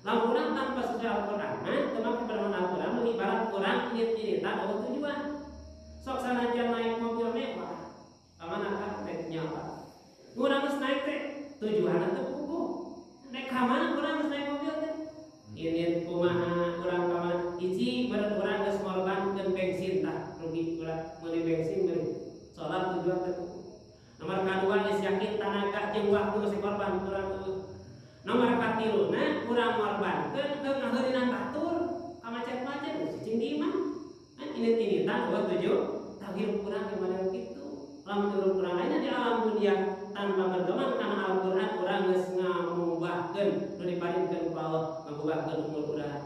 Lamun urang tanpa sesuai Al-Qur'an, mah teu make pedoman Al-Qur'an mah ibarat urang indit-inditan euweuh tujuan. Sok sanajan naik mobil mewah, ka mana ka teh nyapa. Urang geus naik teh tujuanna teu puguh. Naik ka mana urang geus naik mobil teh? Indit kumaha urang ka mana? Hiji meureun urang geus ngorbankeun bensin tah, rugi urang meuli bensin meuli salat tujuan teh puguh. Nomor kadua geus yakin tanaga jeung waktu geus korban urang eueuh. Nomor katiluna urang ngorbankeun keur ngaheurinan batur ka macet-macet geus cicing di imah. Kan indit-inditan eueuh tujuh tah hirup urang ge model kitu. Lamun hirup urang lainna di alam dunia tanpa berdoman kana Al-Qur'an urang geus ngamubahkeun nu diparinkeun ku Allah, ngamubahkeun umur urang,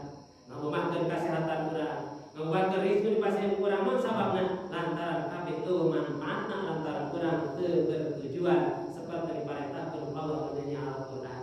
ngamubahkeun kasehatan urang, ngamubahkeun rezeki nu dipasihan ku urang. Naon sababna? Lantaran kabeh eueuh manfaatna lantaran urang teu bertujuan seperti diparentahkeun ku Allah dina Al-Qur'an.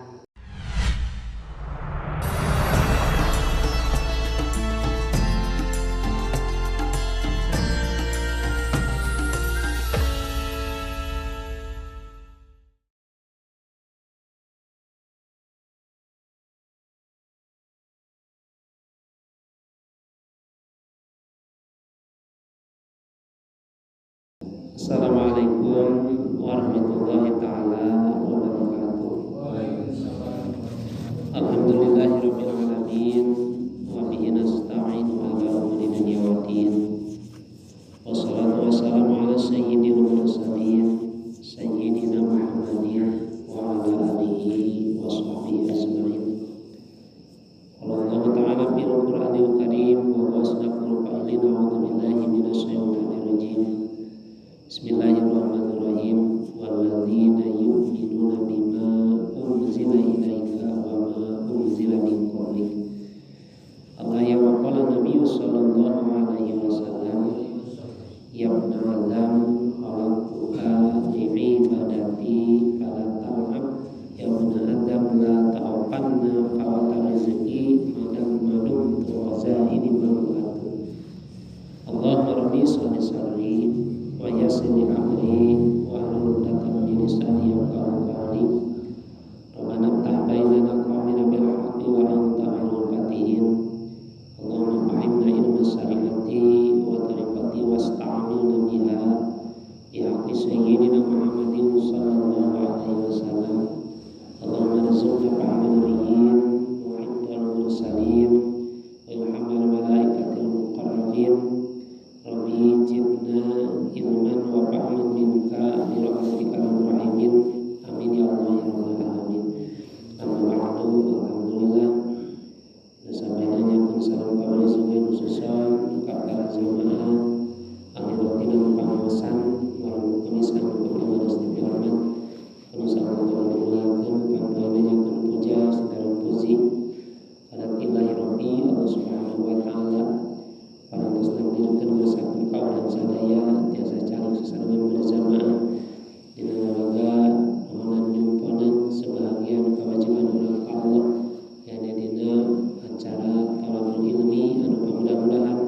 Assalamualaikum warahmatullahi taala wabarakatuh. Waalaikumsalam. Alhamdulillahirabbil alamin wa bihi nasta'in ala umuri dunya waddin. Wassalatu wassalamu ala sayyidil mursalin sayyidina Muhammadin wa ala alihi washabbihi ajmain. Qala Allah ta'ala fil Qur'anil Karim wa huwa asdaqul qailin, a'udzu billahi minasyaitonir rajim. Bismillahirrahmanirrahim. Walladzina yu'minuna bima unzila ilaika wa ma unzila min qablik. Allah ya wa qala Nabi sallallahu alaihi wasallam, ya ibna Adam khalaqtuka li'ibadati fala tal'ab, ya ibna Adam la ta'uqanna fawata rizqi madam madum tu khazaini mamlatu. Allahumma rabbi sholli salli wa yassir li amri wa hlul 'uqdatam min lisani yafqahu qawli. Rabbana iftah bainana qawmina bil haqqi wa anta khairul fatihin. Allahumma fahimna ilma syari'ati wa tariqati wasta'amilna biha bi haqqi sayyidina Muhammadin sallallahu alaihi wasallam. Allahumma rzuqna fahman nabiyyin wa hifdzal mursalin wa ilhamal malaikatil muqarrabin. Rabbi zidna ilman wa fahman minka bi rahmatika ya rahimin. Amin ya Allah ya rabbal alamin. Amma ba'du. Alhamdulillah sampainya salam kawali sungai khususnya ka para jamaah ahli pangaosan malam Kamis anu kapiwaras di hormat anu sampun dimuliakeun pangpanyanyakeun puja sareng puji kana Ilahi Rabbi Allah Subhanahu wa taala. Parantos nakdirkeun ngesakeun kaula sadaya tiasa calik sasarengan berjamaah dina lalaga nuhunan nyumponan sebahagian kewajiban urang ka Allah yakni dina acara talabul ilmi anu pamudah-mudahan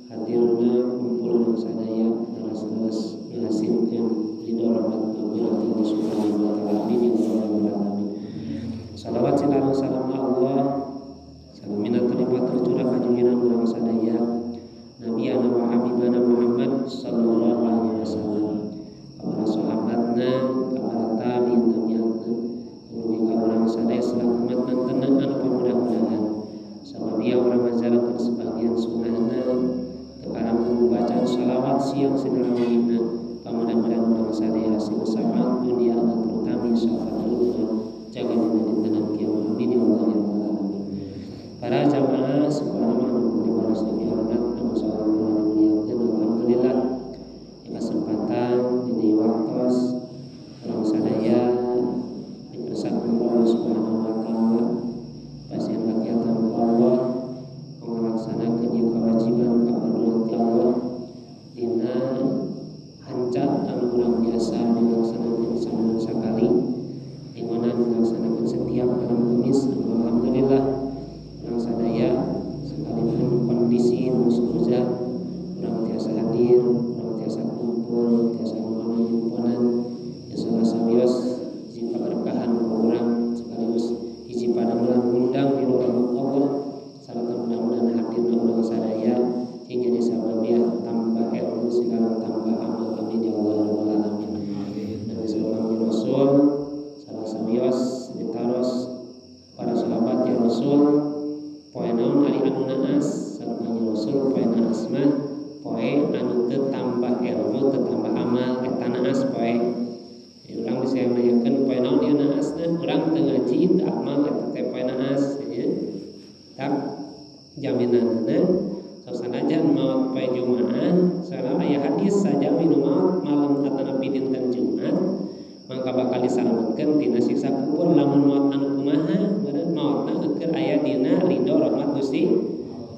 hadirna kumpul urang sadaya leres-leres ngahasilkeun ridho rahmat maghfirah Allah Subhanahu wa taala. Amin ya rabbal alamin. Salawat sareng salam Allah salamina terima tercurah ka junjungan urang sadaya Nabi ana wa habibana Muhammad sallallahu alaihi wasallam, para sahabatna, para tabi'in tabi'atna, mugi ka urang sadaya selaku umat mantenna anu pamudah-mudahan sabab ieu urang ngajalankeun sebagian sunnahna teu bacaan salawat siang sinareng wengina. Pamudah-mudahan urang sadaya hasil syafaat dunia dan terutama syafaatul uzma jaga dina dintenan kiamat. Amin ya Allah ya rabbal alamin. Para jamaah subhanallah anu dibalas dihormat anu sallallahu dimuliakeun, alhamdulillah di kesempatan di waktos urang sadaya dikersakeun Allah Subhanahu wa taala pasien kegiatan Allah melaksanakeun ieu kewajiban kaparduan ti Allah dina hanca anu urang biasa dilaksanakeun sabulan sakali dimana dilaksanakeun setiap malam Kamis. Alhamdulillah urang sadaya ilmu teu tambah amal eta naas poe. Urang bisa nanyakeun poe naon ieu naasna, urang teu ngaji teu amal eta teh poe naas nya. Tak jaminanna sok sanajan maot poe Jumaah, soalna aya hadis sajamin maot malam atanapi dinten Jumat maka bakal disalametkeun tina siksa kubur lamun maot anu kumaha meureun maotna keur aya dina ridho rahmat Gusti.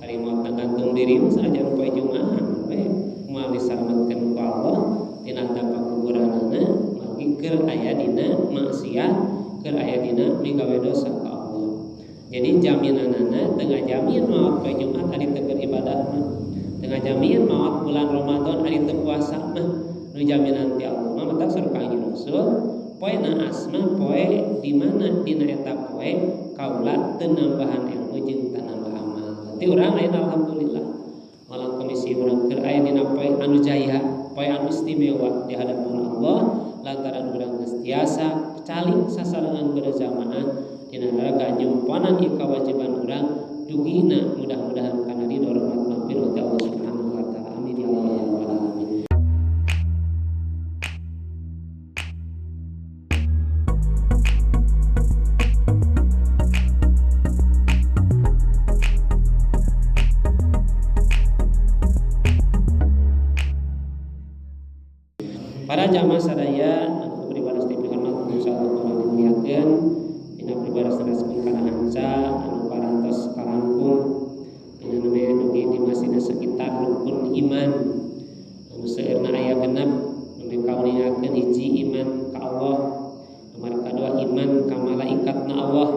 Ari maotna gantung diri mah sanajan poe Jumaah we moal disalametkeun ku Allah tina azab kuburanana margi keur aya dina maksiat, keur aya dina migawe dosa ka Allah. Jadi jaminanana teu ngajamin maot poe Jumat ari teu keur ibadah mah, teu ngajamin maot bulan Ramadan ari teu puasa mah. Nu jaminan ti Allah mah matak saur Kangjeng Rasul poe naas mah poe di mana dina eta poe kaula teu nambahan ilmu jeung teu nambah amal. Berarti urang ayeuna alhamdulillah malam komisi urang keur aya dina poe anu jaya, poe anu istimewa di hadapan Allah lantaran urang geus tiasa calik sasarengan berjamaah dina raga nyumponan ieu kawajiban urang dugina mudah-mudahan kana ridho rahmat maghfirah ti Allah Subhanahu wa taala. Amin ya Allah ya rabbal alamin. Para jamaah sadaya anu pribadi dipihormat insyaallah urang dimuliakeun dina pribadi saneskeun kana anca anu parantos kalangkung dina nembe dugi di masina sekitar rukun iman anu seueurna aya genep nembe kauningakeun hiji iman ka Allah, nomor kadua iman ka malaikatna Allah,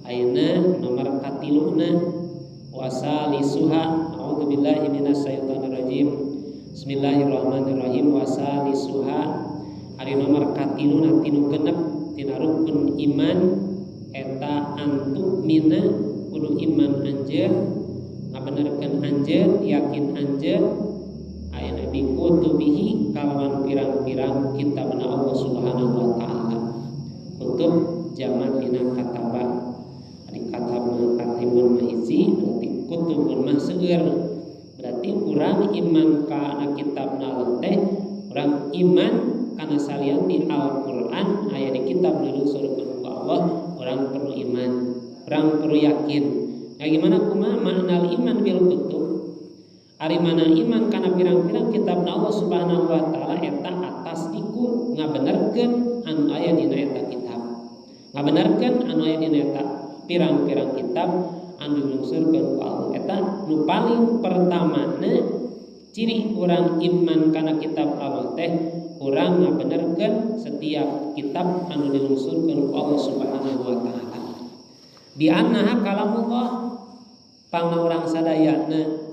ayeuna nomor katiluna wasalisuha. A'udzubillahi minasyaitonirrajim. Bismillahirrahmanirrahim. Wasalisuha ari nomor katiluna tinu genep tina rukun iman eta antuk mina kudu iman anjeun ngabenerkeun anjeun yakin anjeun aya nabi kutubihi kalawan pirang-pirang kitabna Allah Subhanahu wa taala. Kutub jamak tina kataba, ari katabna katibun mah hiji berarti kutubun mah seueur. Berarti urang iman kana kitabna Allah teh urang iman kana salian di Al-Qur'an aya di kitab dilungsurkeun ku Allah, urang perlu iman, urang perlu yakin. Ya gimana kumaha makna iman bil kutub? Ari mana iman kana pirang-pirang kitabna Allah Subhanahu wa taala eta atas iku ngabenerkeun anu aya dina eta kitab. Ngabenerkeun anu aya dina eta pirang-pirang kitab anu dilungsurkeun ku Allah. Eta nu paling pertamana ciri urang iman kana kitab Allah teh urang ngabenerkeun setiap kitab anu dilungsurkeun ku Allah Subhanahu wa taala. Bi annaha kalamullah, pangna urang sadayana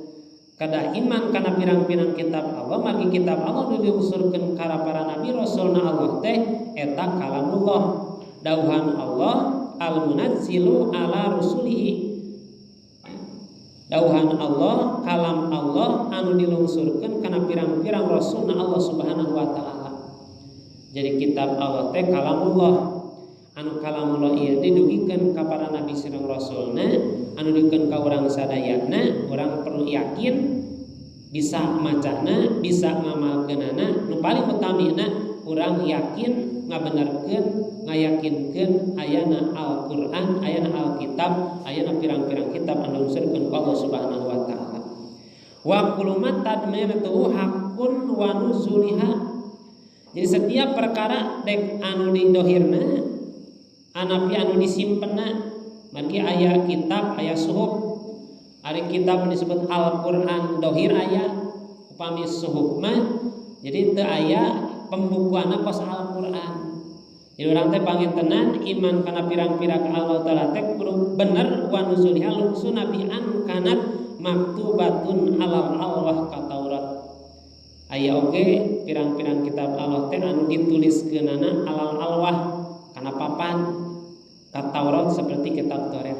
kadah iman kana pirang-pirang kitab Allah, margi kitab Allah dilungsurkeun ka para nabi rasulna Allah teh eta kalamullah, dauhan Allah al-munazzilu ala rusulihi. Dauhan Allah, kalam Allah anu dilungsurkeun kana pirang-pirang rasulna Allah Subhanahu wa taala. Jadi kitab Allah teh kalamullah. Anu kalamullah ieu didugikeun ka para nabi sareng rasulna, anu dugikeun ka urang sadayana, urang perlu yakin bisa macana, bisa ngamalkeunana, nu paling utamina urang yakin ngabenerkeun, ngayakinkeun ayana Al-Qur'an, ayana Alkitab, ayana pirang-pirang kitab anu dilungsurkeun ku Allah Subhanahu wa taala. Wa kullu ma tadmanatu haqqun wa nuzuliha. Jadi setiap perkara dek anu didohirna anapi anu disimpenna, margi aya kitab, aya suhuf. Ari kitab disebut Al-Qur'an dohir aya, upami suhuf mah jadi teu aya pembukuanna kos Al-Qur'an. Jadi urang teh pangintenan iman kana pirang-pirang Allah taala teh kudu bener wa nuzuliha lungsuna bi an kanat maktubatun alal alwah ka Taurat. Aya oge pirang-pirang kitab Allah teh anu dituliskeunana alal alwah kana papan ka Taurat seperti kitab Taurat.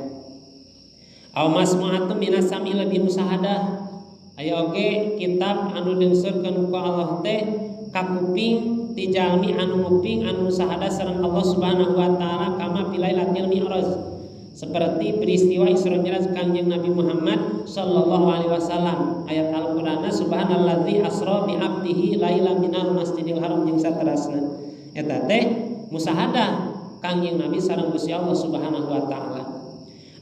Aw masmu'atun minas sami lebih musahadah. Aya oge kitab anu diungsurkeun ku Allah teh kakuping ti jalmi anu nguping anu musyahadah sareng Allah Subhanahu wa taala kama fi lailatul mi'raj. Seperti peristiwa Isra Mi'raj Kangjeng Nabi Muhammad sallallahu alaihi wasallam ayat Al-Qur'anna subhanalladzi asra bi 'abdihi lailan minal masjidil haram jeung saterasna. Eta teh musahadah Kangjeng Nabi sareng Gusti Allah Subhanahu wa taala.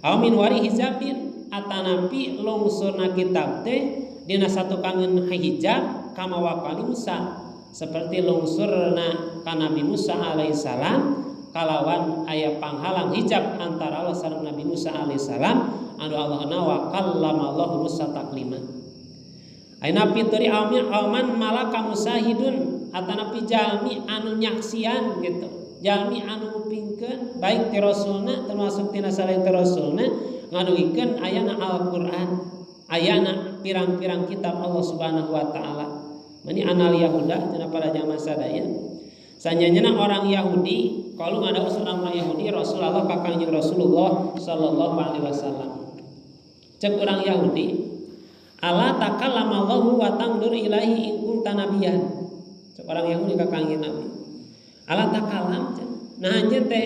Aw min wari hijabin atanapi lungsurna kitab teh dina satukangeun hijab kama waqali Musa seperti lungsurna ka Nabi Musa alaihissalam kalawan aya panghalang hijab antara Allah sareng Nabi Musa alaihissalam anu Allahna wa kallamallahu Musa taklima. Ayeuna pituri auman malaka musahidun atanapi jalmi anu nyaksian gitu. Jalmi anu ngupingkeun baik ti rasulna termasuk tina salain ti rasulna ngadugikeun ayana Al-Qur'an, ayana pirang-pirang kitab Allah Subhanahu wa taala. Mani anal Yahuda cenah pada zaman sadaya. Sanyanyana orang Yahudi, kalau ngadaos orang Yahudi Rasulullah ka Kangjeng Rasulullah sallallahu alaihi wasallam. Cek orang Yahudi, ala takallamallahu wa tangdur ilahi in kunta nabiyan. Cek orang Yahudi ka Kangjeng Nabi. Ala takalam nah anjeun teh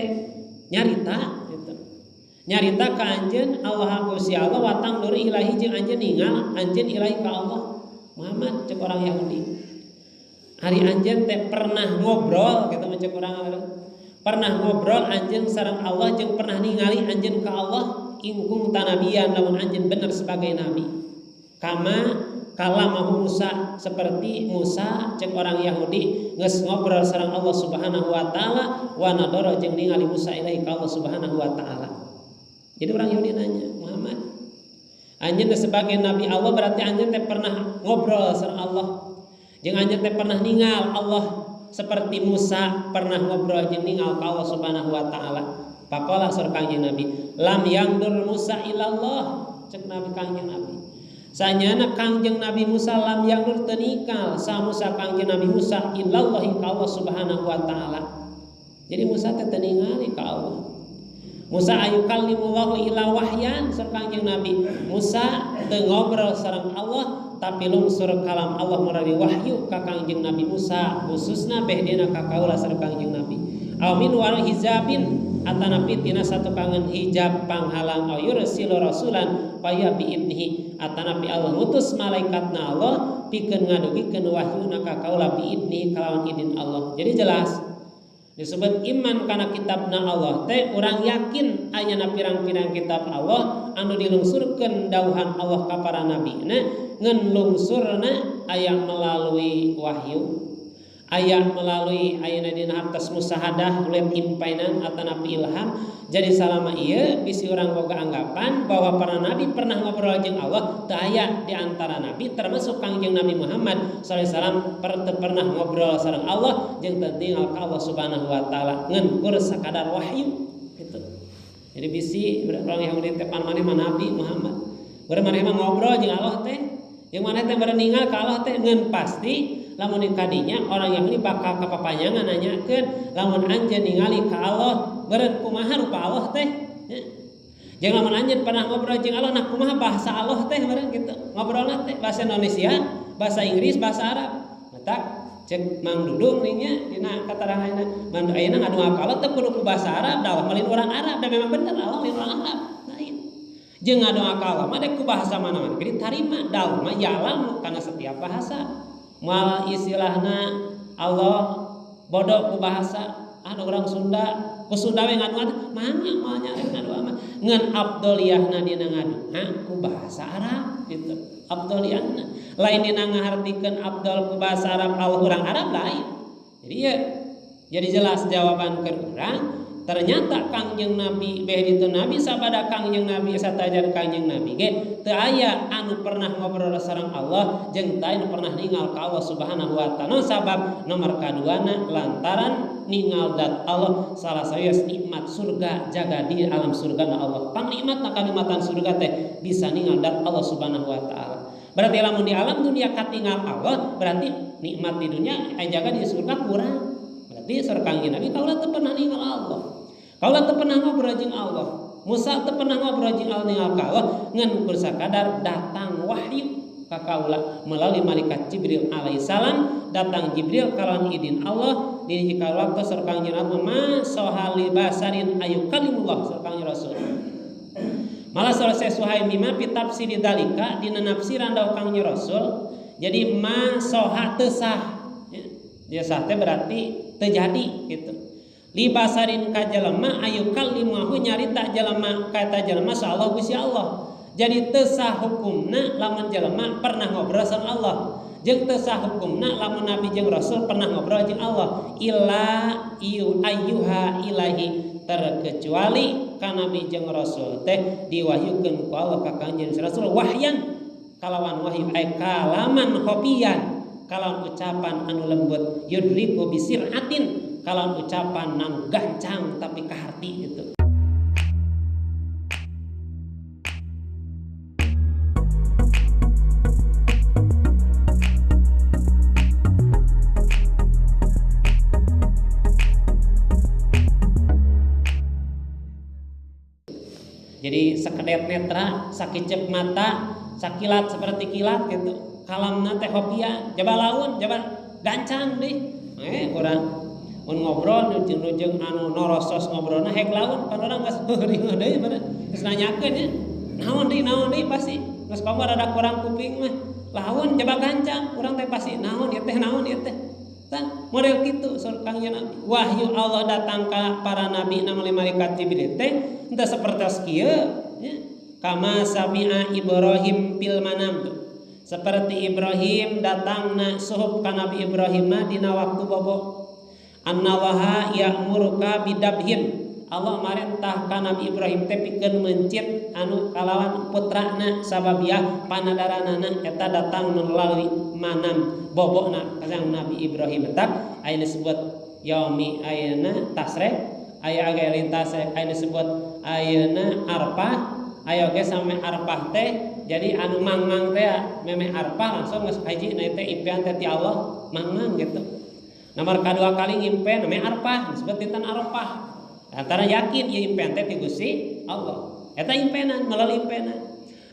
nyarita gitu. Nyarita ka anjeun Allah Gusti Allah wa tangdur ilahi jeung anjeun ningal anjeun ilahi ka Allah. Muhammad cek orang Yahudi. Hari anjeun teh pernah ngobrol gitu cek urang pernah ngobrol anjeun sareng Allah jeung pernah ningali anjeun ka Allah in kunta nabiyan lamun anjeun bener sebagai nabi. Kama kalamahu Musa seperti Musa cek orang Yahudi geus ngobrol sareng Allah Subhanahu wa taala wa nadara jeung ningali Musa ilahi ka Allah Subhanahu wa taala. Jadi orang Yahudi nanya, Muhammad, anjeun sebagai nabi Allah berarti anjeun teh pernah ngobrol sareng Allah. Jeung anjeun teh pernah ningal Allah seperti Musa pernah ngobrol jeung ningal ka Allah Subhanahu wa taala. Faqala saur Kangjeng Nabi, lam yangdur Musa ilallah cek Nabi Kangjeng Nabi. Sanyana Kangjeng Nabi Musa lam yangdur teu nikal sa Musa Kangjeng Nabi Musa ilallah ka Allah Subhanahu wa taala. Jadi Musa teh teu ningali ka Allah. Musa ayukallimullahu ila wahyan saur Kangjeng Nabi. Musa teu ngobrol sareng Allah tapi lungsur kalam Allah melalui wahyu ka Kangjeng Nabi Musa khususna behdina ka kaula sareng Kangjeng Nabi. Aw min wara hijabin atanapi tina satukangan hijab panghalang aw yursilu rasulan faya bi idnihi atanapi Allah ngutus malaikatna Allah pikeun ngadugikeun wahyuna ka kaula bi idnihi kalawan idin Allah. Jadi jelas disebut iman kana kitabna Allah teh urang yakin ayana pirang-pirang kitab Allah anu dilungsurkeun dauhan Allah ka para nabina ngan lungsurna aya melalui wahyu aya melalui ayana dina hartos musahadah ulet impainan atanapi ilham. Jadi salama ieu bisi urang boga anggapan bahwa para nabi pernah ngobrol jeung Allah teu aya di antara nabi termasuk Kangjeng Nabi Muhammad sallallahu alaihi wasallam pernah ngobrol sareng Allah jeung teu tinggal ka Allah Subhanahu wa taala ngan kur sakadar wahyu gitu. Jadi bisi urang Yahudi teh pan maneh mah Nabi Muhammad. Urang maneh mah ngobrol jeung Allah teh jeung maneh teh beureun ningal ka Allah teh ngan pasti lamun kadinya orang Yahudi bakal kapapanjangan nanyakeun lamun anjeun ningali ka Allah beureun kumaha rupa Allah teh nya. Jeung lamun anjeun pernah ngobrol jeung Allah nah kumaha bahasa Allah teh beureun kitu. Ngobrolna teh bahasa Indonesia, bahasa Inggris, bahasa Arab. Matak cek Mang Dudung nih nya dina kataranganna Mang ayeuna ngadua ka Allah teh kudu ku bahasa Arab da Allah mah lain urang Arab da memang bener Allah lain urang Arab. Lain. Jeung ngadua ka Allah mah ku bahasa mana-mana ge ditarima da Allah mah ya'lamu kana setiap bahasa. Moal istilahna Allah bodoh ku bahasa anu urang Sunda ku Sunda we ngadua mangga moal nya ngadua mah ngan afdoliyahna dina ngadua ku bahasa Arab gitu. Afdoliyahna lain dina ngahartikeun afdol ku bahasa Arab Allah urang Arab lain. Jadi ya jadi jelas jawaban keur urang ternyata Kangjeng Nabi beh ditu Nabi sabada Kangjeng Nabi satajan Kangjeng Nabi ge teu aya anu pernah ngobrol sareng Allah jeung teu anu pernah ningal ka Allah Subhanahu wa taala. Sabab nomor kaduana lantaran ningal dat Allah salah sawios nikmat surga jaga di alam surga na Allah. Pangnikmatna kanikmatan surga teh bisa ningal dat Allah Subhanahu wa taala. Berarti lamun di alam dunia katingal Allah berarti nikmat di dunia jaga di surga kurang. Berarti surga Kangjeng Nabi kaula teu pernah ningal Allah. Kaula teu pernah ngobrol jeung Allah. Musa teu pernah ngobrol jeung Allah ningal ka Allah ngan kur sakadar datang wahyu ka kaula melalui malaikat Jibril alaihissalam. Datang Jibril kalawan idin Allah di jika waktu saur Kangjeng Nabi ma sohali basarin ayu kalimullah saur Kangjeng Rasul. Malah selesai Suhaimi mah fi tafsir dalika dina nafsiran dawuh Kangjeng Rasul jadi ma soha teu sah. Ya sah teh berarti terjadi gitu. Libasarin ka jelema ayu kalimahu nyarita jelema ka jelema sa Allah Gusti Allah. Jadi teu sah hukumna lamun jelema pernah ngobrol sama Allah. Jeung teu sah hukumna lamun nabi jeung rasul pernah ngobrol jeung Allah. Illa iyu ayyuha ilahi terkecuali ka nabi jeung rasul teh diwahyukeun ku Allah ka Kangjeng Rasul wahyan kalawan wahyu ay kalaman khofiyan kalawan ucapan anu lembut yudriku bisiratin kalawan ucapan anu gancang tapi kaharti gitu. Jadi sekedep netra, sakicep mata, sakilat seperti kilat gitu. Kalamna teh hopia, jaba laun, jaba gancang deh. Urang mun ngobrol jeung anu norosos ngobrolna hek laun, pan urang geus heuh deui pada geus nanyakeun nya. Naon deui pasti. Geus komo rada kurang kuping mah. Laun jaba gancang, urang teh pasti naon ieu teh naon ieu teh. Tah model kitu saur Kangjeng Nabi. Wahyu Allah datang ka para nabi na malaikat Jibril teh henteu sapertos kieu nya. Kama sami'a Ibrahim fil manam tuh. Seperti Ibrahim datangna suhub ka Nabi Ibrahim mah dina waktu bobo. Annallaha ya'muruka bidabhin. Allah marentah ka Nabi Ibrahim teh pikeun mencit anu kalawan putrana sababiah panadaranana eta datang melalui manam bobona kang Nabi Ibrahim eta aya disebut yaumi ayeuna tasrek aya age lintas aya disebut ayeuna arpah aya oge sampe arpah teh jadi anu mangmang teh meme arpah langsung geus haji na teh impian teh ti Allah mangmang gitu. Nomor kadua kali ngimpen meme arpah disebut dinten arpah. Antara yakin ieu impian teh ti Gusti Allah. Eta impenan melalui impenan.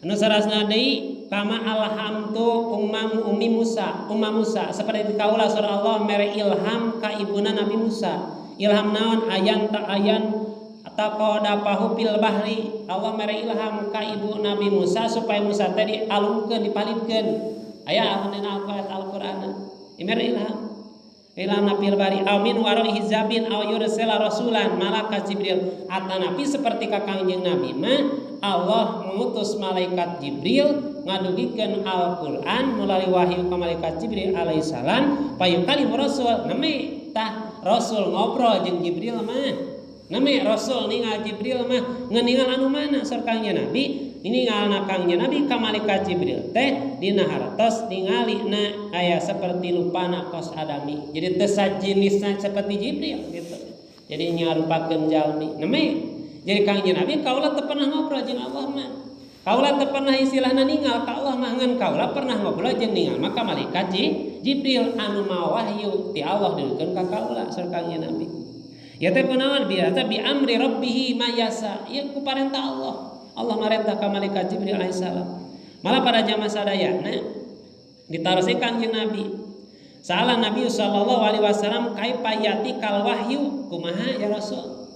Anu sarasna deui kama alhamtu ummamu ummi Musa, umma Musa seperti kaula surah Allah mere ilham ka ibuna Nabi Musa. Ilham naon ayan ta ayan taqadapahu fil bahri. Allah mere ilham ka ibu Nabi Musa supaya Musa teh dialungkeun dipalidkeun. Aya dina Al-Qur'an. Mere ilham. Ilham fil bahri amin waroi hizabin aw yursila rasulan malaikat Jibril. Atanapi seperti Kangjeng Nabi mah Allah mengutus malaikat Jibril ngadugikeun Al-Qur'an melalui wahyu ka malaikat Jibril alaihissalam payukali rasul name tah rasul ngobrol jeung Jibril mah. Name rasul ningal Jibril mah ngeningal anu mana saur Kangjeng Nabi ningalna Kangjeng Nabi ka malaikat Jibril teh dina hartos ningalina aya seperti lupana kos adami. Jadi teu sajinisna seperti Jibril gitu. Jadi nyarupakeun jalmi. Name jadi Kangjeng Nabi kaula teu pernah ngobrol jeung Allah mah. Kaula teu pernah istilahna ningal ka Allah mah ngan kaula pernah ngobrol jeung ningal maka malaikat Jibril anu mawa wahyu ti Allah didugikeun ka kaula saur Kangjeng Nabi. Ya teh kunaon biasa bi amri rabbih ma yasa. Ieu ku parentah Allah. Allah marentah ka malaikat Jibril alaihissalam. Malah pada jamaah sadayana ditarosi Kangjeng Nabi. Salah Nabi sallallahu alaihi wasallam kaifa yati kal wahyu kumaha ya Rasul?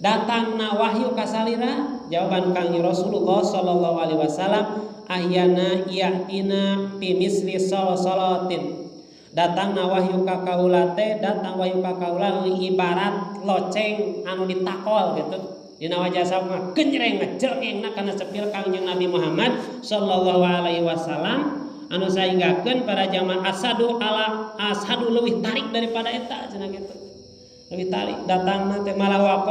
Datangna wahyu kasalira? Jawaban Kangjeng Rasulullah sallallahu alaihi wasallam ahyana yatina fi misli salatin. Datangna wahyu ka kaula teh datang wahyu ka kaula ibarat loceng anu ditakol gitu. Dina wajah sama genjreng ngajelengna kana cepil Kangjeng Nabi Muhammad sallallahu alaihi wasallam anu sainggakeun para jamaah asadu ala asadu leuwih tarik daripada eta cenah kitu. Leuwih tarik datangna teh malah wa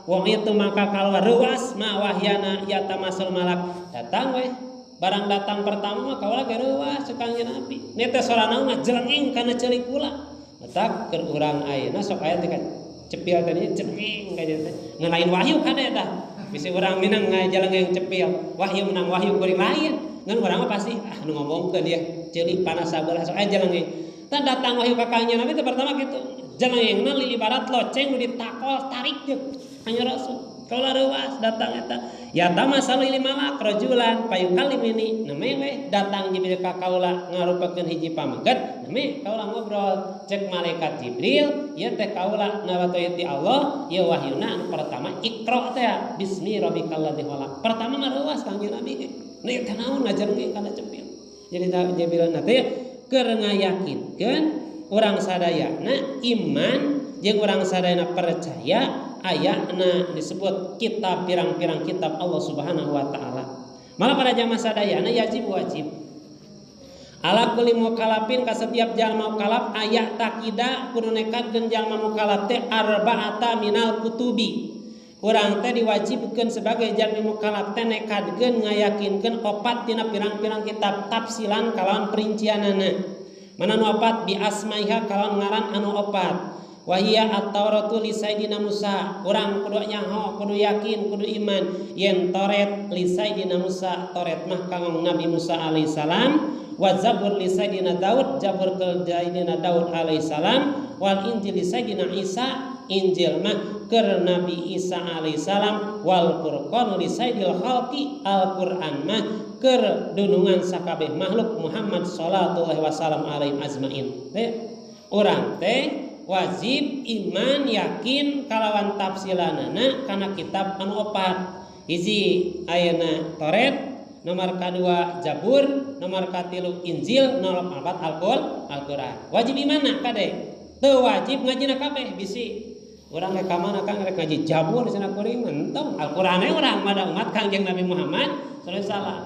wong itu maka kalau reuas ma wahyana yatamasul malak datang weh. Barang datang pertama mah kaula ge reuas cek Kangjeng Nabi. Ni teh sorana mah jelengeng kana ceulik kula. Matak keur urang ayeuna sok aya teh cepil teh jelengeng ka dieu teh. Ngan lain wahyu kade tah. Bisi urang minang ngajelengeng cepil, wahyu menang wahyu kuring lain. Ngan urang mah pasti ah nu ngomongkeun dia ceulik panas sabelah sok aya jelengeng. Tah datang wahyu ka Kangjeng Nabi teh pertama kitu. Jelengengna ibarat loceng nu ditakol tarik jeung Kangjeng Rasul. Kaula reuas datang eta ya tamasalu li malak rajulan payukallimini name we datang Jibril ka kaula ngarupakeun hiji pameget name kaula ngobrol cek malaikat Jibril ieu teh kaula nawatoy ti Allah ieu wahyuna anu pertama Iqra teh bismi rabbikal ladzi khalaq. Pertama mah reuas Kangjeng Nabi ge. Nih teh naon ngajar ge kana cepil. Jadi Jibril na teh keur ngayakinkeun urang sadayana iman jeung urang sadayana percaya ayana disebut kitab pirang-pirang kitab Allah Subhanahu wa taala. Malah pada jamaah sadayana yajib wajib. Ala kulli mukallafin ka setiap jalma mukallaf aya takida kudu nekadkeun jalma mukallaf teh arba'ata minal kutubi. Urang teh diwajibkeun sebagai jalmi mukallaf teh nekadkeun ngayakinkeun opat tina pirang-pirang kitab tafsilan kalawan perincianana. Mana nu opat bi asmaiha kalawan ngaran anu opat. Wa hiya at-Tauratu li Sayyidina Musa. Urang kudu nyaho, kudu yakin, kudu iman yen Taurat li Sayyidina Musa, Taurat mah kanggo Nabi Musa alaihi salam, wa Zabur li Sayyidina Daud, Zabur ke Sayyidina Daud alaihi salam, wal Injil li Sayyidina Isa, Injil mah keur Nabi Isa alaihi salam, wal Furqan li Sayyidil Khalqi, Al-Qur'an mah keur dunungan sakabeh makhluk Muhammad sallallahu alaihi wasallam alaihi azmain. Urang teh wajib iman yakin kalawan tafsilanana kana kitab anu opat. Hiji ayeuna Taurat, nomor kadua Zabur, nomor katilu Injil, nomor empat Al-Qur'an. Wajib imanna kade. Teu wajib ngajina kabeh bisi. Urang rek ka mana Kang rek ngaji Zabur cenah kuring entong Al-Qur'an we urang mah da umat Kangjeng Nabi Muhammad sallallahu alaihi wasallam.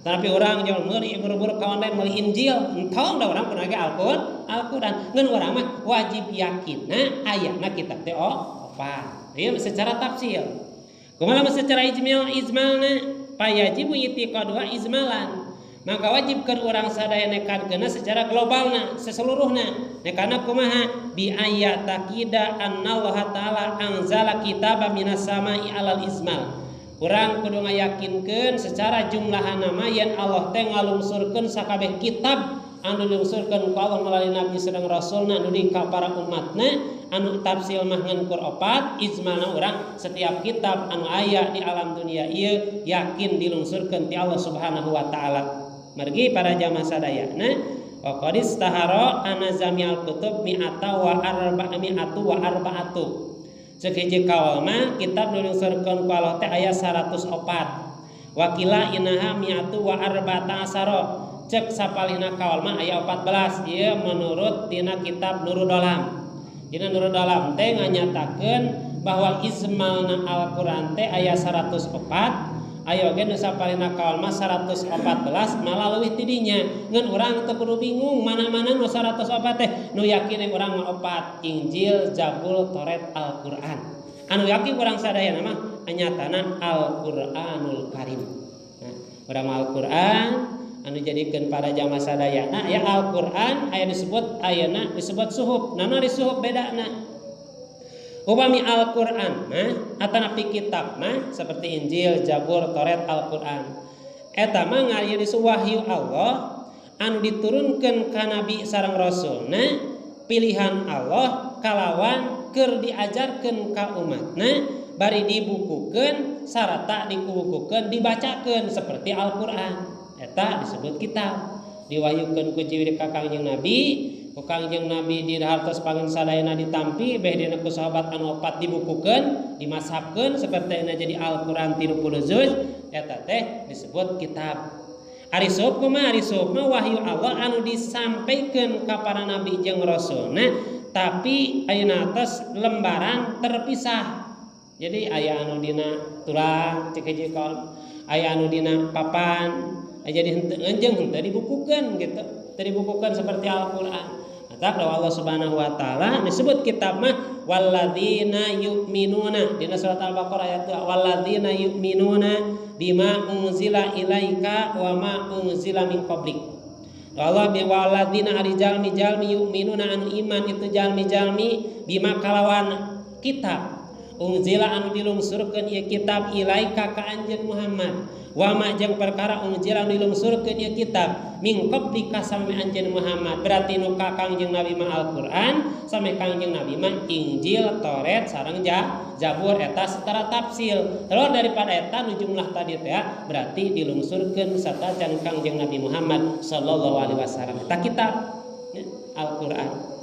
Tapi orang jual meuli buru-buru kawan lain meuli Injil, entong da urang pernah ge Al-Qur'an. Ngan urang mah wajib yakinna ayana kitab teh opat. Ieu secara tafsir. Kumaha lamun secara ijmal ijmalna payajibu itiqaduha ijmalan. Maka wajib keur urang sadaya nekadkeunna secara globalna, seseluruhna. Nekana kumaha bi ayataqida annallaha ta'ala anzala kitaba minas sama'i alal ijmal. Urang kudu ngayakinkeun secara jumlahana mah yen Allah teh ngalungsurkeun sakabeh kitab anu dilungsurkeun ku Allah melalui nabi sareng rasulna anu di ka para umatna anu tafsil mah ngan kur opat ijmalna urang setiap kitab anu aya di alam dunia ieu yakin dilungsurkeun ti Allah Subhanahu wa taala. Margi para jamaah sadayana wa qad istahara anna jami'al kutub mi'ata wa arba'a mi'atu wa arba'atu. Cek hiji kaul mah kitab dilungsurkeun ku Allah teh aya 104. Wakila inaha mi'atu wa arba'ata asara. Cek sapalihna kaul mah aya 14. Ieu menurut dina kitab Nurul Dalam. Dina Nurul Dalam teh nganyatakeun bahwa ijmalna Al-Qur'an teh aya 104. Ayo ge nu sapalihna kaul mah 114 malah leuwih ti dinya. Ngan urang teu kudu bingung mana-mana nu 104 teh. Nu yakin urang mah opat, Injil, Zabur, Taurat, Al-Qur'an. Anu yakin urang sadayana mah nyatana Al-Qur'anul Karim. Nah, urang mah Al-Qur'an anu jadikeun para jamaah sadayana ya Al-Qur'an aya disebut ayeuna disebut suhuf. Naon ari suhuf bedana? Upami Al-Qur'an mah atanapi kitab mah seperti Injil, Zabur, Taurat, Al-Qur'an. Eta mah ngaya disebut wahyu Allah anu diturunkeun ka nabi sareng rasulna, pilihan Allah kalawan keur diajarkeun ka umatna bari dibukukeun sarata dikubukukeun dibacakeun seperti Al-Qur'an. Eta disebut kitab. Diwahyukeun ku Jibril ka Kangjeng Nabi, ku Kangjeng Nabi di hartos pangen sadayana ditampi beh dina ku sahabat anu opat dibukukeun, dimashabkeun seperti na jadi Al-Qur'an 30 juz eta teh disebut kitab. Ari suhuf kumaha? Ari suhuf mah wahyu Allah anu disampaikan ka para nabi jeung rasulna tapi ayeuna atas lembaran terpisah. Jadi aya anu dina tulang cek hiji kaul, aya anu dina papan, jadi henteu jeung henteu dibukukeun gitu. Teu dibukukeun seperti Al-Qur'an. Maka Allah Subhanahu wa taala disebut kitab mah walladzina yu'minuna dina surat Al-Baqarah ayat 2 walladzina yu'minuna bima unzila ilaika wa ma unzila min qablik. Allah bi walladzina ari jalmi-jalmi yu'minuna anu iman itu jalmi-jalmi bima kalawan kitab unzila anu dilungsurkeun ieu kitab ilaika ka anjeun Muhammad Wa ma jeung perkara unzila dilungsurkeun ieu kitab min qablika sami anjeun Muhammad. Berarti nu ka Kangjeng Nabi mah Al-Qur'an, sami Kangjeng Nabi mah Injil, Taurat sareng Zabur eta secara tafsil. Terus daripada eta nu jumlah tadi teh berarti dilungsurkeun satajan Kangjeng Nabi Muhammad sallallahu alaihi wasallam. Eta kitab ya, Al-Qur'an.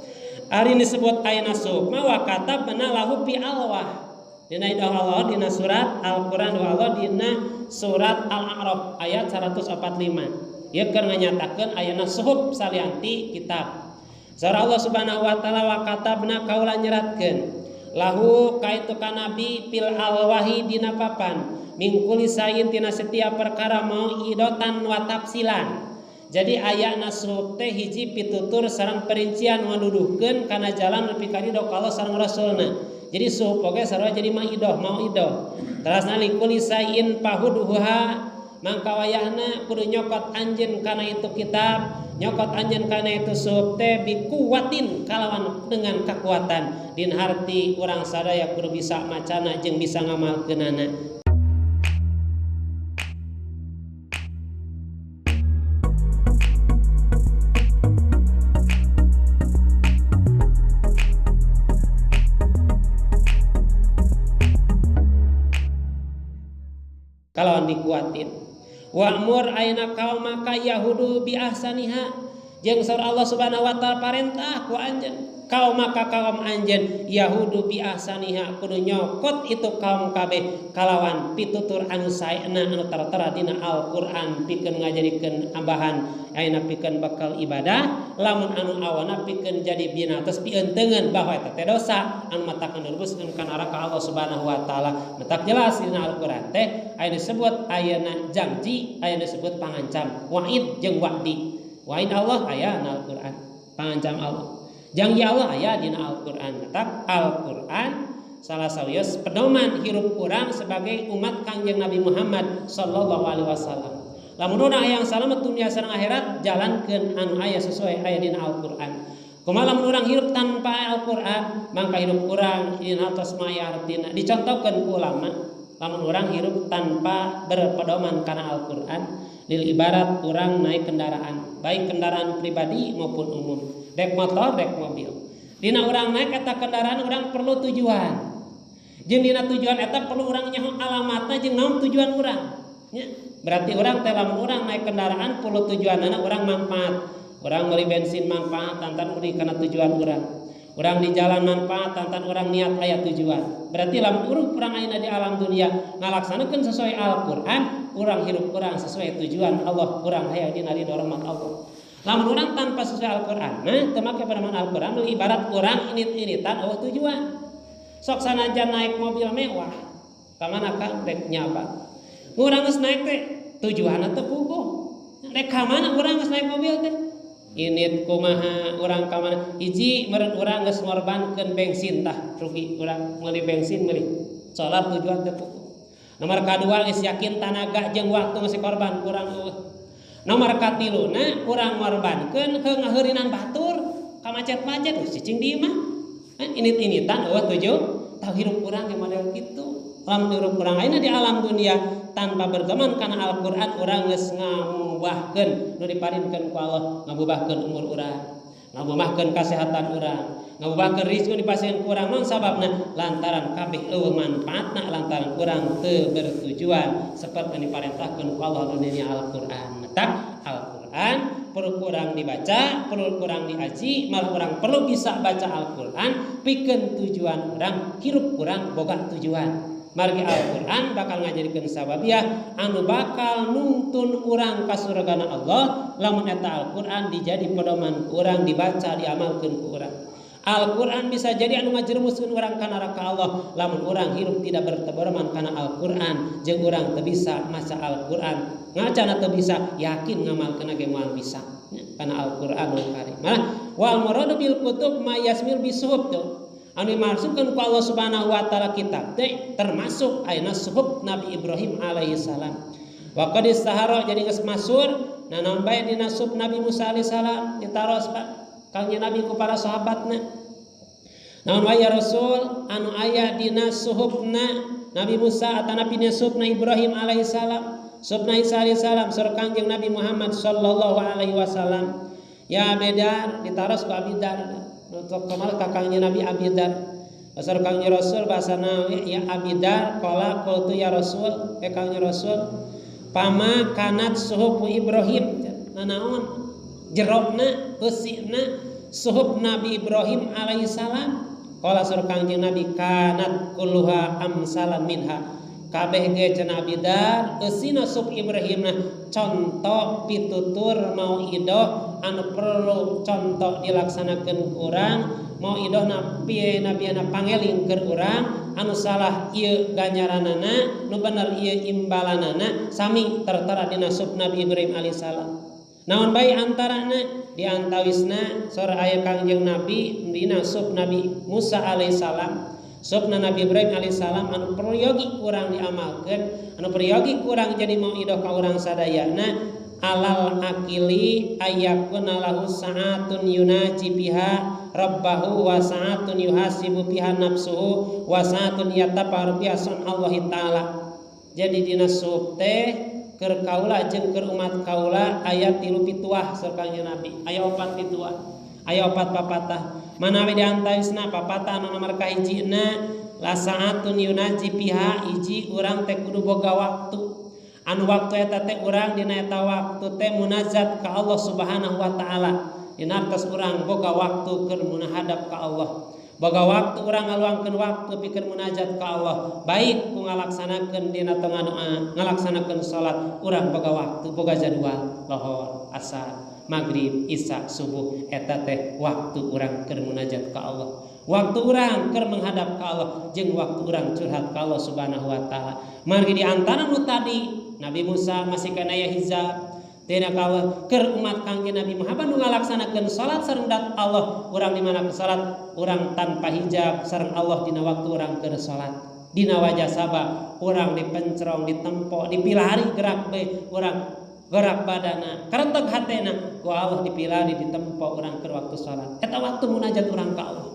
Ari disebut ayana sub ma wa katabna lahu fi alwah. Dina Allah dina surat Al-Qur'an wa Allah dina surat Al-A'raf ayat 145. Ieu keur nganyatakeun ayana suhuf salianti kitab. Saur Allah Subhanahu wa taala wa katabna kaula nyeratkeun lahu kaitu ka nabi fil alwahi dina papan min kulli sayin tina setiap perkara mau idotan wa tafsilan. Jadi ayana suhuf teh hiji pitutur sareng perincian nganuduhkeun kana jalan nepi ka ridho ka Allah sareng Rasulna. Jadi suhuf oge sarua jadi maidoh mau idoh. Terasna likuli sayin pahuduha mangka wayahna kudu nyokot anjeun kana itu kitab, nyokot anjeun kana itu suhuf teh bikuwatin kalawan dengan kekuatan. Din harti urang sadaya kudu bisa macana jeung bisa ngamalkeunana. Kalawan dikuatin. Wa'mur aina kaumaka yahudu bi ahsaniha. Jeung saur Allah Subhanahu wa taala parentah ku anjeun. Kaumaka kaum anjeun yahudu bi ahsaniha kudu nyokot itu kaum kabeh kalawan pitutur anu saena anu tartera dina Al-Qur'an pikeun ngajadikeun ambahan ayeuna pikeun bekal ibadah lamun anu awana pikeun jadi bina terus pientengeun bahwa eta teh dosa anu matakan direbuskeun ka neraka Allah Subhanahu wa taala. Matak jelas dina Al-Qur'an teh aya disebut ayeuna janji, aya disebut pangancam, wa'id jeung wa'di. Wa'id Allah aya dina Al-Qur'an, pangancam Allah. Janji Allah aya dina Al-Qur'an. Matak Al-Qur'an salah sawios pedoman hirup urang sebagai umat Kangjeng Nabi Muhammad sallallahu alaihi wasallam. Lamun urang hayang salamet dunia sareng akhirat jalankeun anu aya sesuai aya dina Al-Qur'an. Kumaha lamun urang hirup tanpa Al-Qur'an, mangka hirup urang dina atos maya artina. Dicontohkeun ku ulama, lamun urang hirup tanpa berpedoman kana Al-Qur'an, lil ibarat urang naik kendaraan, baik kendaraan pribadi maupun umum, dek motor, dek mobil. Dina urang naik eta kendaraan urang perlu tujuan. Jeung dina tujuan eta perlu urang nyaho alamatna jeung naon tujuan urang. Nya, berarti urang teh lamun urang naik kendaraan perlu tujuanana urang manfaat. Urang meuli bensin manfaat tantan uri kana tujuan urang. Urang di jalan manfaat tantan urang niat aya tujuan. Berarti lamun urang ayeuna di alam dunia ngalaksanakeun sesuai Al-Qur'an, urang hirup urang sesuai tujuan Allah, urang hayang dina ridho rahmat Allah. Lamun urang tanpa sesuai Al-Qur'an, nah teu make pedoman Al-Qur'an ibarat urang init-initan eueuh tujuan. Sok sanajan naik mobil mewah, ka mana ka rek nyaba. Urang geus naik teh tujuanna teu puguh. Rek ka mana urang geus naik mobil teh? Init kumaha urang ka mana? Hiji meureun urang geus ngorbankeun bensin tah rugi urang meuli bensin meuli solar tujuan teu puguh. Nomor kadua geus yakin tanaga jeung waktu geus korban kurang eueuh. Nomor katiluna urang ngorbankeun ke ngaheurinan batur ka macet-macet geus cicing di imah. Init-initan eueuh tujuh tahu hirup urang ge model kitu. Lamun hirup urang ayeuna di alam dunia tanpa berteman kana Al-Qur'an urang geus ngabubahkeun nu diparinkeun ku Allah, ngabubahkeun umur urang, ngabubahkeun kasehatan urang, ngabubahkeun rezeki dipasieun ku urang. Naon sababna? Lantaran kabeh eueuh manfaatna, lantaran urang teu bertujuan seperti diparentahkeun ku Allah di dunia Al-Qur'an. Matak Al-Qur'an perlu kurang dibaca, perlu kurang diaji, malah urang perlu bisa baca Al-Qur'an pikeun tujuan urang, hirup urang boga tujuan. Margi Al-Qur'an bakal ngajadikeun sababiah anu bakal nungtun urang ka surgana Allah lamun eta Al-Qur'an dijadi pedoman urang, dibaca diamalkeun ku urang. Al-Qur'an bisa jadi anu ngajerumuskeun urang ka neraka Allah lamun urang hirup tidak berpedoman kana Al-Qur'an jeung urang teu bisa maca Al-Qur'an. Ngacana teu bisa yakin ngamalkeun ge moal bisa kana Al-Qur'anul Karim. Malah wal muradu bil kutub ma yasmil bisuhub tuh. Anu dimaksudkeun ku Allah Subhanahu wa taala kitab teh termasuk ayeuna suhub Nabi Ibrahim alaihi salam. Wa qad istahara jadi geus masur nanaon bae dina suhub Nabi Musa alaihi salam ditaros Pak Kangjeng Nabi ku para sahabatna. Naon wae ya Rasul anu aya dina suhubna Nabi Musa atanapi dina suhubna Ibrahim alaihi salam. Subna Isa alaihi salam saur Kangjeng Nabi Muhammad sallallahu alaihi wasallam. Ya Abidar ditaros ku Abidar. Untuk kamal kakangnya Nabi Abidar. Saur Kangjeng Rasul bahasana ya Abidar qala qultu ya Rasul, Kangjeng Rasul pama kanat suhufu Ibrahim. Nanaon jerokna eusina suhuf Nabi Ibrahim alaihi salam. Qala saur Kangjeng Nabi kanat kulluha amsalan minha. Kabeh ge cenah Abidar eusina suhuf Ibrahim nah contoh pitutur mau idoh anu perlu contoh dilaksanakeun ku urang mau idoh na piye nabiana pangeling keur urang anu salah ieu ganjaranana nu bener ieu imbalanana sami tertera dina suhuf Nabi Ibrahim alaihi salam. Naon bae antarana di antawisna sora aya Kangjeng Nabi dina suhuf Nabi Musa alaihi salam. Suhufna Nabi Ibrahim alaihissalam anu peryogi kurang diamalkeun, anu peryogi kurang jadi mau idoh ka urang sadayana alal akili ayakuna lahu sa'atun yunaji biha rabbahu wa sa'atun yuhasibu biha nafsuhu wa sa'atun yatafaru biha sunallahi ta'ala. Jadi dina suhuf teh keur kaula jeung keur umat kaula aya 3 pituah saur Kangjeng Nabi, aya 4 pituah, aya 4 papatah. Manawi di antawisna papatah anu nomor kahijina la sa'atun yunaji biha hiji urang teh kudu boga waktu anu waktu eta teh urang dina eta waktu teh munajat ka Allah Subhanahu wa taala. Dina artos urang boga waktu keur munahadap ka Allah, boga waktu urang ngaluangkeun waktu pikeun munajat ka Allah, baik ku ngalaksanakeun dina tengah doa, ngalaksanakeun salat, urang boga waktu, boga jadwal lohor, asar, maghrib, isya, subuh eta teh waktu urang keur munajat ka Allah, waktu urang keur menghadap ka Allah jeung waktu urang curhat ka Allah Subhanahu wa taala. Margi di antara nu tadi Nabi Musa masih kana aya hijab tina ka Allah keur umat Kangjeng Nabi Muhammad nu ngalaksanakeun salat sareng dat Allah, urang di mana salat urang tanpa hijab sareng Allah dina waktu urang keur salat. Dina wajah saba urang dipencrong, ditempo, dipilari gerak be urang gerak badana kareteg hatena ku Allah dipilari ditempo urang keur waktu salat. Eta waktu munajat urang ka Allah.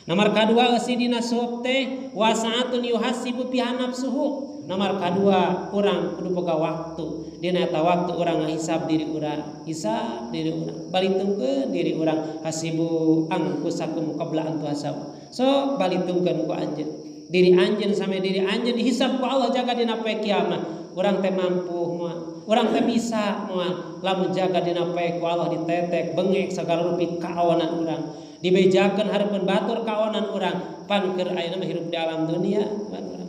Nomor kadua eusi dina suhuf teh wa sa'atun yuhasibu biha nafsuhu. Nomor kadua urang kudu boga waktu dina eta waktu urang ngahisab diri urang, hisab diri urang, balitungkeun diri urang, hasibu anfusakum qabla an tuhasabu. So balitungkeun ku anjeun diri anjeun sampe diri anjeun dihisab ku Allah jaga dina poe kiamat. Urang teh mampu moal, urang teh bisa moal lamun jaga dina poe ku Allah ditetek bengek sagala rupi kaonan urang, dibejakeun hareupeun batur kaonan urang. Pan keur ayeuna mah hirup di alam dunia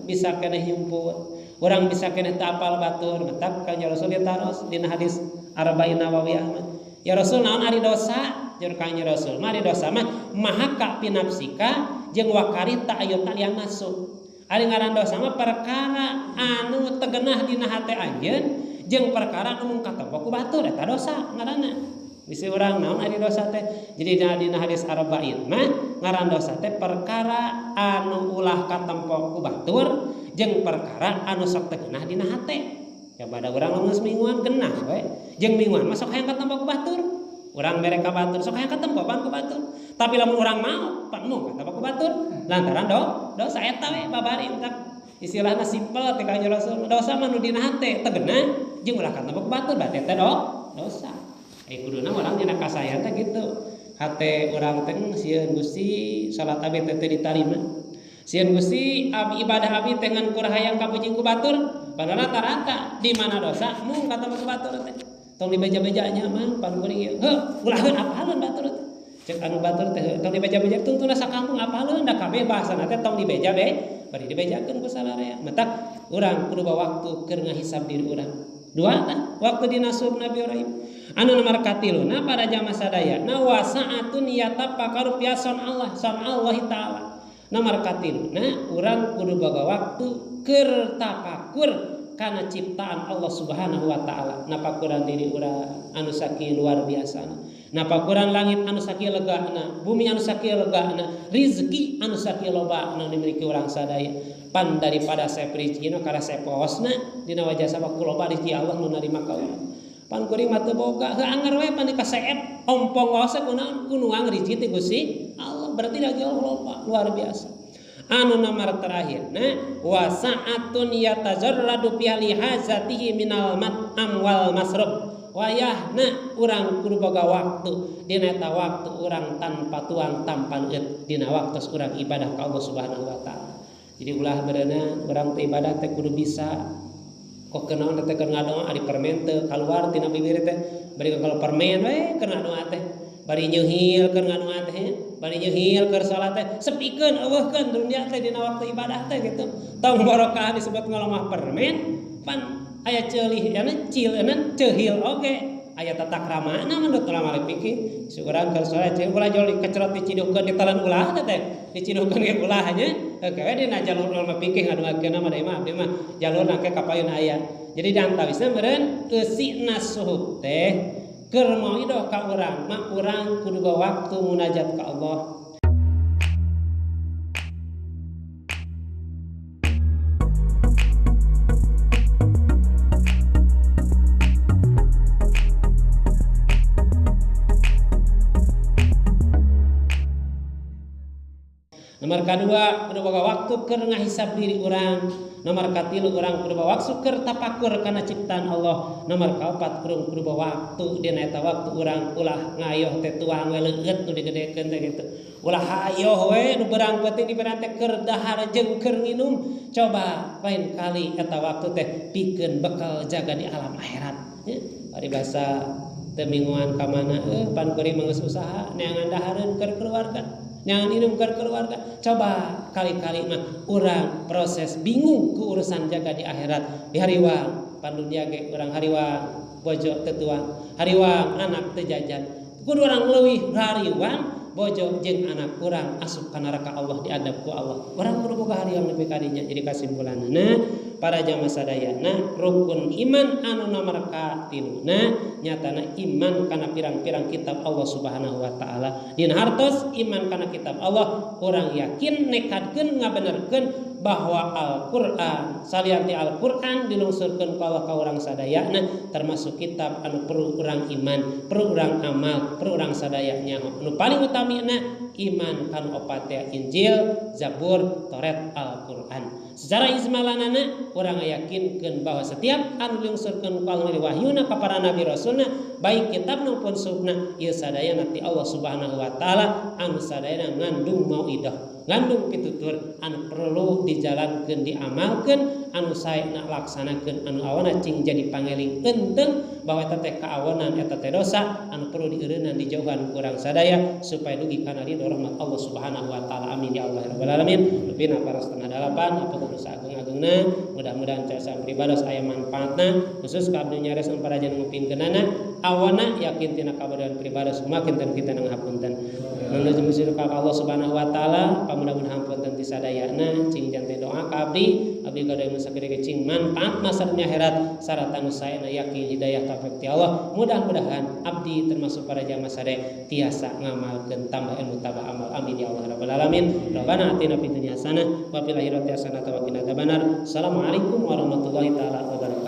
bisa keneh nyumput, urang bisa keneh teu apal batur. Matak Kangjeng Rasul ditaros dina hadis Arba'in Nawawiyah mah, ya Rasul naon ari dosa? Jeung Kangjeng Rasul mah ari dosa mah mahaka pinafsika jeung wakarita ayuta yang masuk. Ari ngaran dosa mah perkara anu tegenah dina hate anjeun jeung perkara anu mung katempo ku batur eta dosa ngaranna. Bisi urang naon ari dosa teh? Jadi dina hadis Arba'in mah ngaran dosa teh perkara anu ulah katempo ku batur jeung perkara anu sok tegenah dina hate. Ya pada urang lamun geus mingguan genah we, jeung mingguan mah sok hayang katempo ku batur. Urang mere ka batur sok hayang katempo pan ku batur. Tapi lamun urang mau pan mung katempo ku batur lantaran dosa eta we babari tak istilahna simpel teh Kangjeng Rasul. Dosa mah nu dina hate tegenah jeung ulah katempo ku batur berarti teh dosa. Kuduna urang dina kasayan teh gitu. Hate urang teh sieun Gusti salat abi teh ditarima. Sieun Gusti abi ibadah abi teh ngan kur hayang kapuji ku batur. Padahal rata-rata di mana dosa mung katempo ku batur teh. Tong dibeja-bejanya mah pan kuring ieu. Heuh, ulaheun apaleun batur teh. Cek anu batur teh tong dibeja-beja tungtuna sakampung apaleun da kabeh bahasana teh tong dibeja be, bari dibejakeun ku salarea. Matak urang kudu bawa waktu keur ngahisab diri urang. Dua tah waktu dina suhuf Nabi Ibrahim. Anu nomor katiluna para jamaah sadaya na wa sa'atun yatafakkaru fi Allah Allah taala. Nomor katiluna urang kudu boga waktu keur tafakur kana ciptaan Allah Subhanahu wa taala. Napakuran diri urang anu sakieu luar biasana, napakuran langit anu sakieu legana, bumi anu sakieu legana, rizki anu sakieu loba anu dimiliki urang sadaya. Pan daripada saya rizkina kana saya posna dina wajah sabab ku loba rizki Allah nu narima ka urang. Pan kuring mah teu boga heuh anger we pan dikaseep ompong wae kunaon ku nuang rizki ti Gusti Allah, berarti lagi Allah loba luar biasa. Anu nomor terakhir nah wa sa'atun yatazarradu fi lihazatihi minal mat'am wal masrub. Wayahna urang kudu boga waktu dina eta waktu urang tanpa tuang tanpa leuit dina waktu urang ibadah ka Allah Subhanahu wa taala. Jadi ulah bereuna urang teh ibadah teh kudu bisa kok kenaon teh keur ngadoa ari permen teu kaluar tina bibir teh bari kalau permen we keur ngadoa teh bari nyeuhil keur ngadoa teh bari nyeuhil keur salat teh sepikeun eueuhkeun dunya teh dina waktu ibadah teh gitu. Tong barokah disebut ngalomah permen pan aya ceulih anu cil anu ceuhil oge aya tata kramana menurut ulama fikih syukuran keur salat ceu ulah jol dikecerot diciduhkeun ditelan ulah teh diciduhkeun ge ulah nya heuh dina jalur ulama fikih ngaduakeun mah da imah abdi mah jalurna ke kapayun aya. Jadi diantawisna meureun eusina suhuf teh keur mauidoh ka urang mah urang kudu waktu munajat ka Allah. Nomor kedua kudu boga waktu keur ngahisab diri urang. Nomor katilu urang kudu boga waktu keur tapakur kana ciptaan Allah. Nomor kaopat urang kudu boga waktu dina eta waktu urang ulah ngayoh teh tuang we leueut nu digedekeun teh kitu. Ulah hayoh we nu berang penting diberan teh keur dahar jeung keur nginum. Coba lain kali eta waktu teh pikeun bekal jaga di alam akhirat. Ya, paribasa teu mingguan ka mana pan kuring mah geus usaha neangan dahareun keur keluarga. Jangan minum ke keluarga. Coba kali-kali mah urang proses bingung ke urusan jaga di akhirat. Di hariwang pandunia ge urang hariwang bojo teu tuang, hariwang anak teu jajan. Kudu urang leuwih hariwang bojo jeung anak urang asup ka neraka Allah diadab ku Allah. Urang kudu boga hariwang nepi ka dinya. Jadi kasimpulanna para jamaah sadayana rukun iman anu nomor katiluna nyatana iman kana pirang-pirang kitab Allah Subhanahu wa taala. Dina hartos iman kana kitab Allah urang yakin nekadkeun ngabenerkeun bahwa Al-Qur'an salian ti Al-Qur'an dilungsurkeun ku Allah ka urang sadayana termasuk kitab anu perlu urang iman, perlu urang amal, perlu urang sadayana. Anu paling utamina iman kanu opat teh Injil, Zabur, Taurat, Al-Qur'an. Secara ijmalanana urang yakinkeun bahwa setiap anu dilungsurkeun ku Allah wahyuna ka para nabi rasulna baik kitab maupun sunnah ieu sadayana ti Allah Subhanahu wa taala anu sadayana ngandung mauidah, ngandung pitutur anu perlu dijalankeun diamalkeun anu saena laksanakeun anu awana cing jadi pangeling enteng bahwa eta teh kaawonan eta teh dosa anu perlu dieureunnan dijauhan ku urang sadaya supaya dugi kana ridho rahmat Allah Subhanahu wa taala. Amin ya Allah ya rabbal alamin. Lebihna para 7:30 apa kudu sagung-agungna mudah-mudahan jasa pribados aya manfaatna khusus ka abdi nyares para jeneng ngupingkeunana awana yakin tina kabadan pribados kumaha kinten kita ngahapunten menuju musyrik ka Allah Subhanahu wa taala pamudah-mudahan hapunten ti sadayana cing janten doa ka abdi abdi gaduh sakire cing manfaat masa dunya akhirat sarta nu saena yakin hidayah taufik ti Allah. Mudah-mudahan abdi termasuk para jamaah sadaya tiasa ngamalkeun tambah ilmu tambah amal. Amin ya Allah rabbal alamin. Rabbana atina fid dunya hasanah wa fil akhirati hasanah wa qina adzabannar. Assalamualaikum warahmatullahi taala wabarakatuh.